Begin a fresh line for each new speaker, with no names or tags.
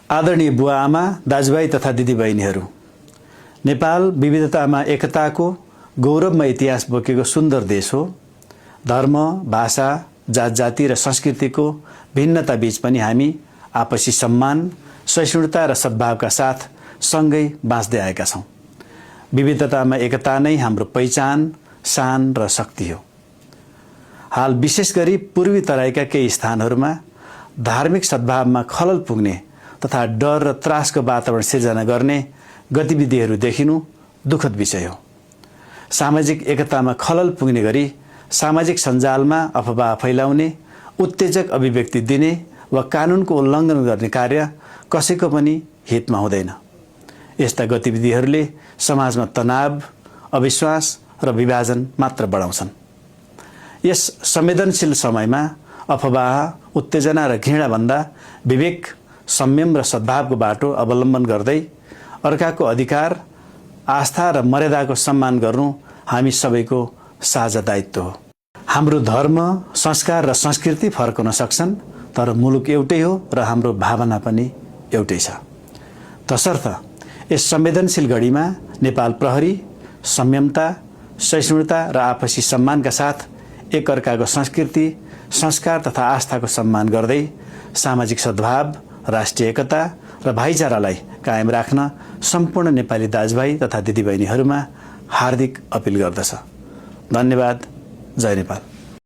आदरणीय बुवा आमा, दाजुभाइ तथा दिदीबहिनीहरू, नेपाल विविधतामा एकताको गौरवमय इतिहास बोकेको सुन्दर देश हो। धर्म, भाषा, जात जाति र संस्कृतिको भिन्नता बीच पनि हामी आपसी सम्मान, सहिष्णुता र सद्भावका साथ सँगै बाँच्दै आएका छौँ। विविधतामा एकता नै हाम्रो पहिचान, शान र शक्ति हो। हाल विशेष गरी पूर्वी तराईका केही स्थानहरूमा धार्मिक सद्भावमा खलल पुग्ने तथा डर र त्रासको वातावरण सिर्जना गर्ने गतिविधिहरू देखिनु दुःखद विषय हो। सामाजिक एकतामा खलल पुग्ने गरी सामाजिक सञ्जालमा अफवाह फैलाउने, उत्तेजक अभिव्यक्ति दिने वा कानुनको उल्लङ्घन गर्ने कार्य कसैको पनि हितमा हुँदैन। यस्ता गतिविधिहरूले समाजमा तनाव, अविश्वास र विभाजन मात्र बढाउँछन्। यस संवेदनशील समयमा अफवाह, उत्तेजना र घृणाभन्दा विवेक, संयम र सद्भावको बाटो अवलम्बन गर्दै अर्काको अधिकार, आस्था र मर्यादाको सम्मान गर्नु हामी सबैको साझा दायित्व हो। हाम्रो धर्म, संस्कार र संस्कृति फरक हुन सक्छन्, तर मुलुक एउटै हो र हाम्रो भावना पनि एउटै छ। तसर्थ यस संवेदनशील घडीमा नेपाल प्रहरी संयमता, सहिष्णुता र आपसी सम्मानका साथ एकअर्काको संस्कृति, संस्कार तथा आस्थाको सम्मान गर्दै सामाजिक सद्भाव, राष्ट्रिय एकता र भाइचारालाई कायम राख्न सम्पूर्ण नेपाली दाजुभाइ तथा दिदीबहिनीहरूमा हार्दिक अपिल गर्दछ। धन्यवाद। जय नेपाल।